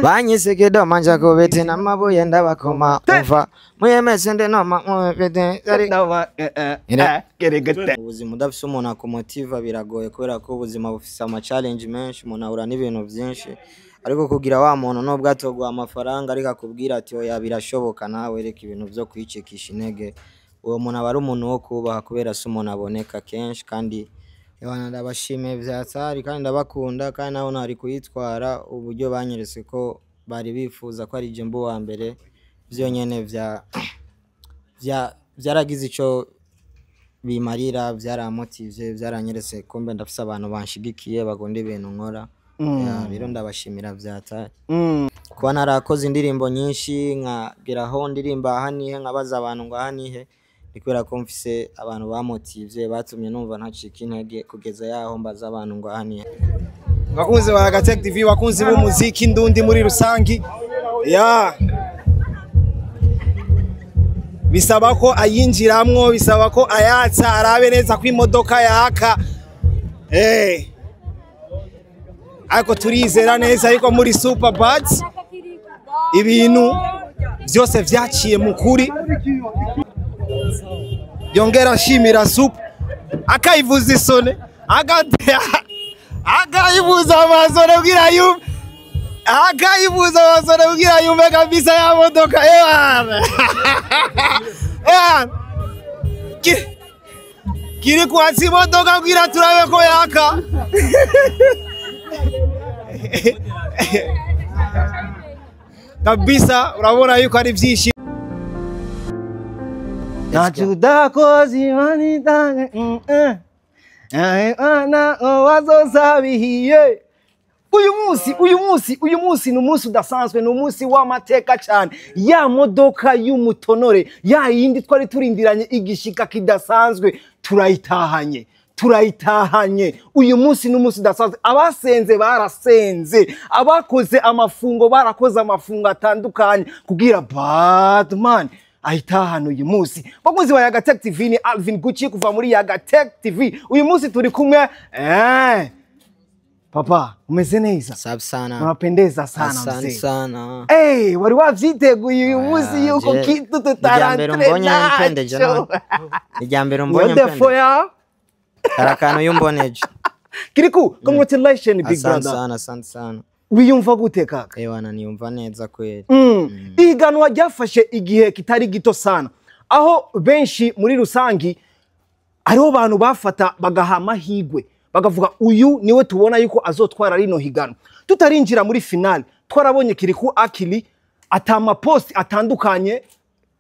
Banyise manja kubiti n'amabuye ndabakoma umva muyemese nde noma mubete ubuzima udafise umuntu akumotiva biragoye kubera ko ubuzima bufise ama challenge menshi, umuntu ahura n'ibintu vyinshi, ariko kugira wa muntu nubwo atoguha amafaranga ariko akubwira ati oya birashoboka, nawe reka ibintu vyo kwicikisha intege, uwo muntu aba ari umuntu wo kubaha kubera si umuntu aboneka kenshi. Kandi Ewana ndabashimiye vya hatari kandi ndabakunda, kandi nabo ntari kuyitwara uburyo banyeretse ko bari bifuza ko ari je mba uwa mbere, vyonyene vya vya vyaragize ico bimarira, vyaramotivye, vyaranyeretse kumbe ndafise abantu banshigikiye bakunda ibintu nkora. Ya, rero ndabashimira vya hatari. Kuba narakoze indirimbo nyinshi nkagera aho ndirimba aha nihe nkabaza abantu ngo aha nihe, ni kubera ko mfise abantu bamotivye batumye numva ntacika intege kugeza yaho mbaza abantu ngo aha nihe. Bakunzi ba Gatech TV, bakunzi b'umuziki ndundi muri rusangi, ya bisaba ko ayinjiramwo, bisaba ko ayatsa arabe neza ko imodoka yaka, ariko turizera neza yuko muri Super Birds ibintu byose vyaciye mu kuri. Yongera ashimira Super akayivuza isone, akayivuza amasone kugira yumve, akayivuza amasone kugira yumve kabisa ya modoka ewana ewana kiri kwatsa imodoka kugira turabe ko yaka. Kabisa urabona yuko ari byinshi. Wazozabihiye uyu munsi, uyu munsi, uyu munsi ni umunsi udasanzwe, ni umunsi w'amateka cyane. Ya modoka y'umutonore ya yindi twari turindiranye igishika kidasanzwe turayitahanye, turayitahanye. Uyu munsi ni umunsi udasanzwe. Abasenze barasenze, abakoze amafungo barakoze amafungo atandukanye kugira Badman ayitahana uyu munsi. Bakunzi ba Yaga Tech TV, ni Alvin Gucci kuva muri Yaga Tech TV. Uyu munsi turi kumwe papa, umeze neza? Safi sana. Unapendeza sana. Asante mzee sana. Wari wavyiteguye uyu munsi yuko Je, kitu Irya mbere umbonye mpendeje tutarantre none. Irya mbere umbonye niyo defo mpendeje. ya Hari akantu yumboneje. Kiriku, congratulations big Asante brother. sana, asante sana. Wiyumva gute kaka? Ewana niyumva neza kweli. Ihiganwa ryafashe igihe kitari gito sana, aho benshi muri rusangi hariho abantu bafata bagaha amahigwe bakavuga uyu niwe tubona yuko azotwara rino higanwa. Tutarinjira muri finale twarabonye Kiriku Akili atama post atandukanye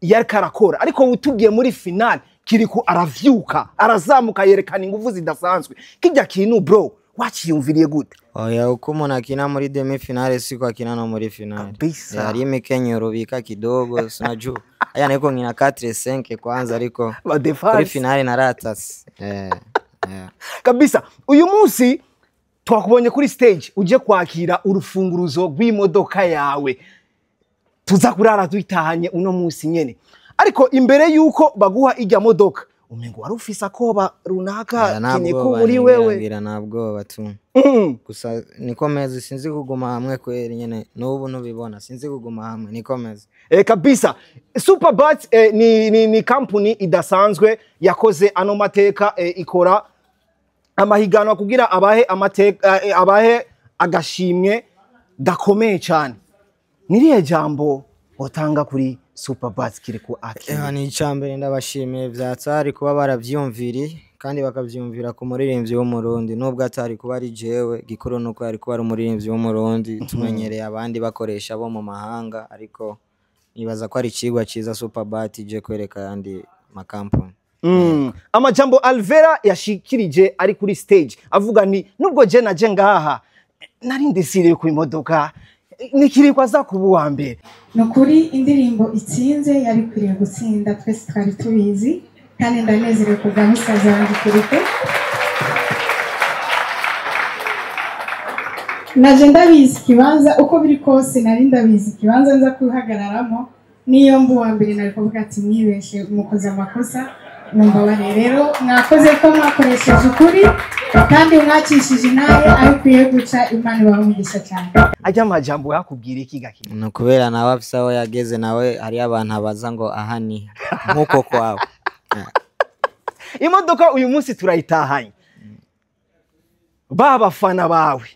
yariko arakora, ariko utugiye muri finale Kiriku aravyuka arazamuka yerekana ingufu zidasanzwe. Kijya kintu bro waciyumviriye gute? Oya, uko umuntu akina muri demi finale siko akina no muri finale. Kabisa. Hari imikenyero bika kidogo sinajua. Aya niko nkina 4 5 kwanza, ariko Ba kuri defense. finale naratase. Kabisa uyu munsi twakubonye kuri stage uje kwakira urufunguruzo rw'imodoka yawe tuza kurara tuyitahanye uno munsi nyene, ariko imbere yuko baguha ijya modoka umengo wari ufise akoba runaka Nta kinye ko bwoba muri wewe. ngira nta bwoba tu. Gusa niko meze, sinzi kuguma hamwe kweli nyene, n'ubu ntubibona sinzi kuguma hamwe, niko meze. Kabisa Superbat ni kampuni idasanzwe yakoze ano mateka, ikora amahiganwa kugira abahe amateka, abahe agashimwe gakomeye cyane. Niriye jambo watanga kuri Superbat Kiriku Akili? Ewa, ni icambere ndabashimiye vya hatari kuba baravyumviriye kandi bakavyumvira ku muririmbyi w'Umurundi, nubwo atari kuba ari jewe gikuru nuko yari kuba ari umuririmbyi w'Umurundi. Tumenyereye abandi bakoresha bo mu mahanga, ariko nibaza ko ari icigwa ciza Superbat ije kwereka ayandi makampuni. Amajambo Alvera yashikirije ari kuri stage avuga ni nubwo je naje ngaha nari ndisiriye ku imodoka nikirikwa aza kuba uwa mbere. Ni ukuri indirimbo itsinze yari ikwiriye gutsinda, twese twari tubizi, kandi ndanezerewe kubwa musaza wanjye Kiriku. Naje ndabizi ikibanza uko biri kose, nari ndabizi ikibanza nza kuhagararamo, niyo mba uwa mbere nari kuvuga ati mwibeshe mukoze amakosa. Mumbabarire rero, mwakoze ko mwakoresheje ukuri kandi mwakishije nawe aho ukwiye guca. Imana ibahe umugisha cyane. Ajya amajambo yakubwira iki gakiri? Ni ukubera nawe afise aho yageze, nawe hariyo abantu abaza ngo aha ni nk'uko kwawe. Imodoka uyu munsi turayitahanye. Ba bafana bawe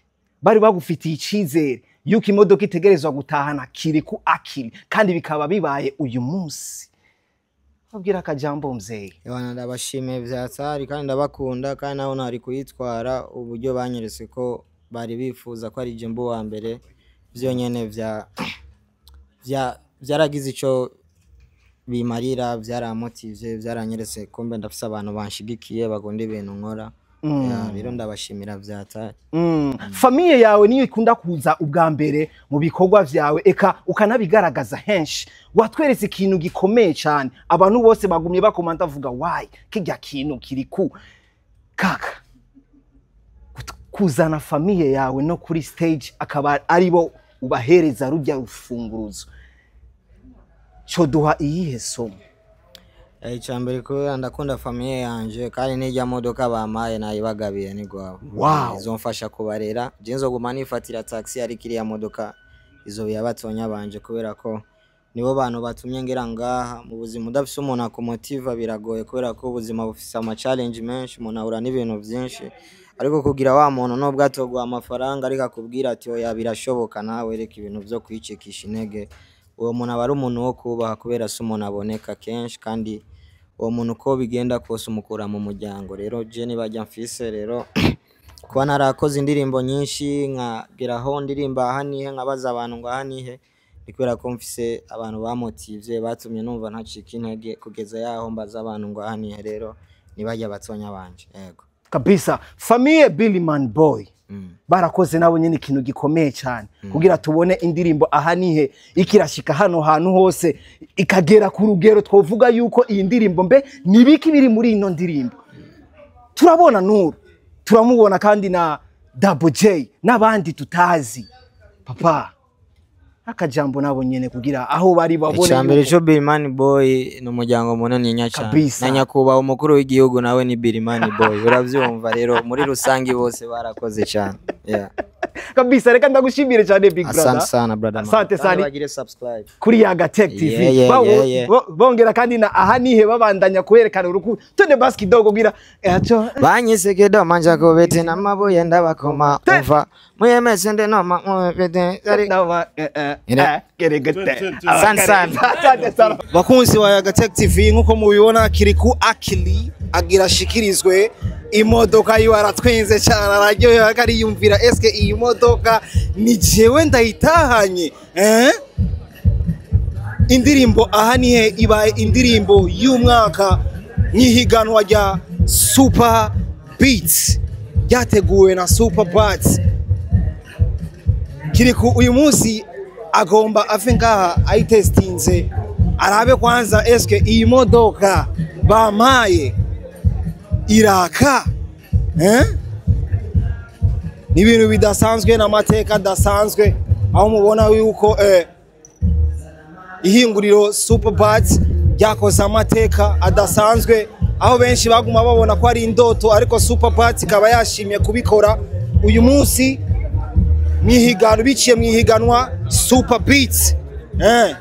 bari bagufitiye icyizere yuko imodoka itegerezwa gutahana Kirikou Akili, kandi bikaba bibaye uyu munsi. Babwira akajambo, mzee. Ewana, ndabashimiye vyatari kandi ndabakunda, kandi naho nari kuyitwara uburyo banyeretse ko bari bifuza ko ari je mba uwa mbere, vyonyene vya vyaragize ico bimarira, vyaramotivye, vyaranyeretse kumbe ndafise abantu banshigikiye, bakunda ibintu nkora. Ya, rero ndabashimira vyatari. Famille yawe niyo ikunda kuza ubwa mbere mu bikorwa vyawe, eka ukanabigaragaza henshi. Watweretse ikintu gikomeye cyane, abantu bose bagumye bakomanta avuga why kijya kintu Kirikou kaka. Kuzana famille yawe no kuri stage akaba aribo ubahereza rujya rufunguruzo, cyo duha iyihe somo? Icambere, kubera ndakunda famille yanje, kandi n'irya modoka bampaye nayibagabiye ni gwabo. Izomfasha kubarera. Je nzoguma nifatira taxi, ariko iriya modoka izoba batonya banje, kubera ko nibo bantu batumye ngera ngaha mu buzima. Udafise umuntu akumotiva biragoye, kubera ko ubuzima bufise ama challenge menshi, umuntu ahura n'ibintu vyinshi, ariko kugira wa muntu nubwo atoguha amafaranga ariko akubwira ati oya, birashoboka, nawe reka ibintu vyo kwicikisha intege, uwo muntu aba ari umuntu wo kubaha, kubera si umuntu aboneka kenshi, kandi uwo muntu uko bigenda kose umukura mu muryango. Rero je nibajya mfise rero kuba narakoze indirimbo nyinshi, nkagera aho ndirimba aha nihe, nkabaza abantu ngo aha nihe, ni kubera ko mfise abantu bamotivye, batumye numva ntacika intege kugeza yaho mbaza abantu ngo aha nihe. Rero nibajya batonya banje, yego. Kabisa, famille Billyman Boy barakoze nabo nyine ikintu gikomeye cyane kugira tubone indirimbo aha nihe ikirashika hano hantu hose, ikagera ku rugero twovuga yuko iyi ndirimbo mbe nibiki biri muri ino ndirimbo. Turabona Nuru, turamubona kandi na Double J n'abandi tutazi. Papa, akajambo nabo nyene kugira aho bari babone Icambere yuko cyo, Billyman Boy ni umuryango munini cyane. Kabisa. Na nyakubahwa umukuru w'igihugu nawe ni Billyman Boy, uravyumva? Rero muri rusangi bose barakoze cyane, yeah. Kabisa, reka ndagushimire cyane, big brother. Asante sana, brother man. Asante Kandi sana. bagire subscribe Kuri Yaga Tech TV. Yeah. Bongera kandi na aha nihe babandanya kwerekana urukundo. Twende basi kidogo kugira acho. Banyisekedo manja kubete n'amabuye ndabakoma, umva muyemese nde noma mubete. Nawa geregete. Asante sana. Asante sana. Bakunzi wa Yaga Tech TV, nkuko mubibona Kirikou Akili agira ashikirizwe imodoka yiwe, aratwenze cyane, araryohewe, ariko ariyumvira eske iyi modoka ni jewe ndayitahanye, eh? Indirimbo aha nihe ibaye indirimbo y'umwaka nk'ihiganwa rya Super Beats ryateguwe na Super Beats. Kirikou uyu munsi agomba ave ngaha ayitestinze, arabe kwanza eske iyi modoka bampaye iraka, eh? Ni ibintu bidasanzwe n'amateka adasanzwe, aho mubona yuko ihinguriro Super Birds ryakoze amateka adasanzwe, aho benshi baguma babona ko ari indoto, ariko Super Birds ikaba yashimye kubikora uyu munsi mwihiganwa, biciye mu ihiganwa Super Beats, eh.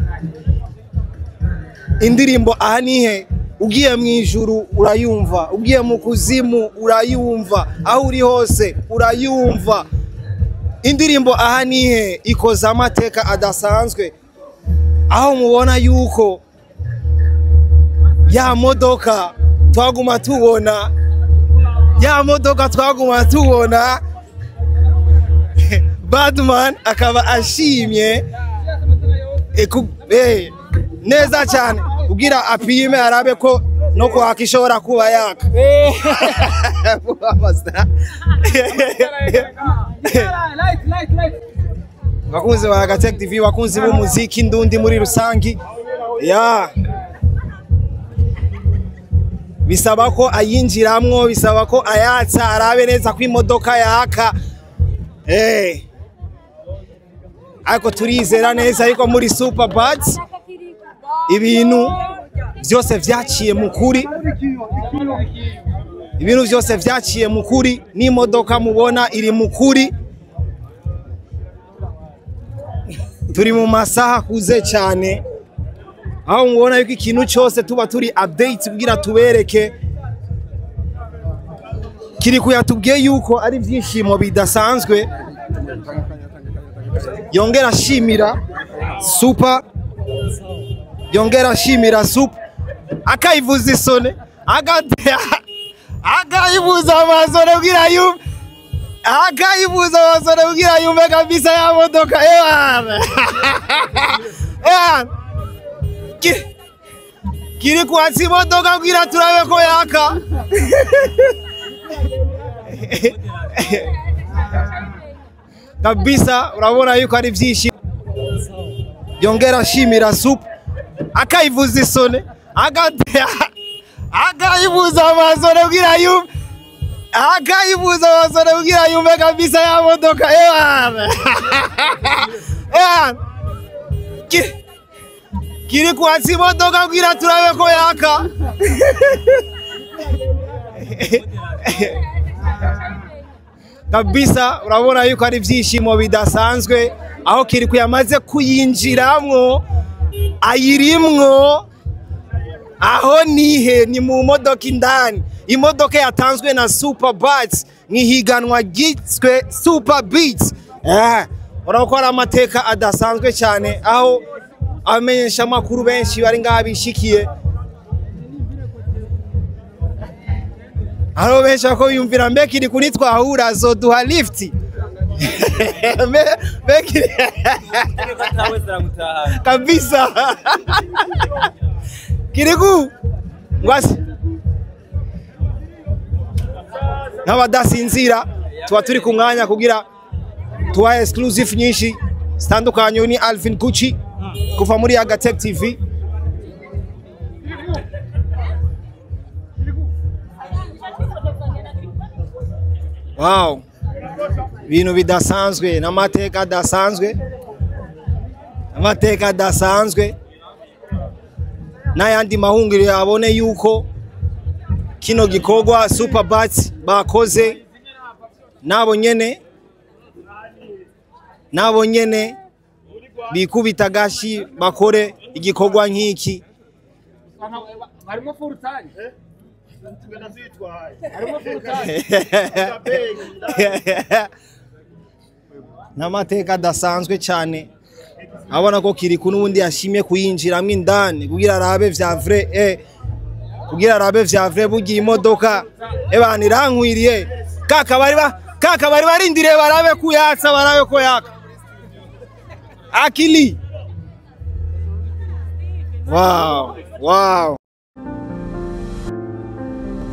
Indirimbo aha nihe, ugiye mu ijuru urayumva, ugiye mu kuzimu urayumva, aho uri hose urayumva. Indirimbo aha nihe ikoze amateka adasanzwe, aho mubona yuko ya modoka twaguma tubona, ya modoka twaguma tubona, Badman akaba ashimye neza cyane kugira apime arabe ko no kwaka ishobora kuba yaka. Bakunzi ba Gatech TV, bakunzi b'umuziki ndundi muri rusangi, ya bisaba ko ayinjiramwo, bisaba ko ayatsa arabe neza ko imodoka yaka, eh. Ariko turizera neza yuko muri Super Birds ibintu Byose vyaciye mu kuri, ibintu byose vyaciye mu kuri, n'imodoka mubona iri mu kuri. Turi mu masaha akuze cyane, aho mubona yuko ikintu cyose tuba turi update kugira tubereke. Kirikou yatubwiye yuko ari ibyishimo bidasanzwe, yongera ashimira Super, yongera ashimira Super, akayivuza isone, akayivuza amazone kugira yumve, akayivuza amazone kugira yumve kabisa ya modoka. Ewana ewana, kiri kwatsa imodoka kugira turabe ko yaka. Kabisa urabona yuko ari ibyishimo, yongera ashimira Super, akayivuza isone, akayivuza amazone kugira yumve, akayivuza amazone kugira yumve kabisa ya modoka. Ewana ewana, kiri kwatsa imodoka kugira turabe ko yaka. Kabisa urabona yuko ari ibyishimo bidasanzwe, aho Kirikou yamaze kuyinjiramwo, ayirimwo. Aho nihe? Ni mu modoka indani, imodoka yatanzwe na Super Beats mwihiganwa ryiswe Super Beats. Urabona ko ari amateka adasanzwe cyane, aho abamenyesha amakuru benshi bari ngaha bishikiye. Hariho benshi bako biyumvira mbe Kirikou nitwahura azoduha lift. Mbe kabisa Kirikou ngwasi n'abadasinzira tuba turi ku mwanya kugira tuba exclusive nyinshi zitandukanye. Ni Alvin Gucci kuva muri Agatech TV. Wow, ibintu bidasanzwe n'amateka adasanzwe, amateka adasanzwe n'ayandi mahungiro yabone yuko kino gikorwa Super Beats bakoze nabo nyene, nabo nyene bikubita gashi bakore igikorwa nk'iki. N'amateka adasanzwe cyane, abona ko Kirikou n'ubundi yashimye kuyinjiramo indani kugira arabe vya vrai, kugira arabe vya vrai. Bugiye imodoka ebana irankwiriye, kaka bari barindiriye barabe kuyatsa, barabe ko yaka akili. Wow, wow.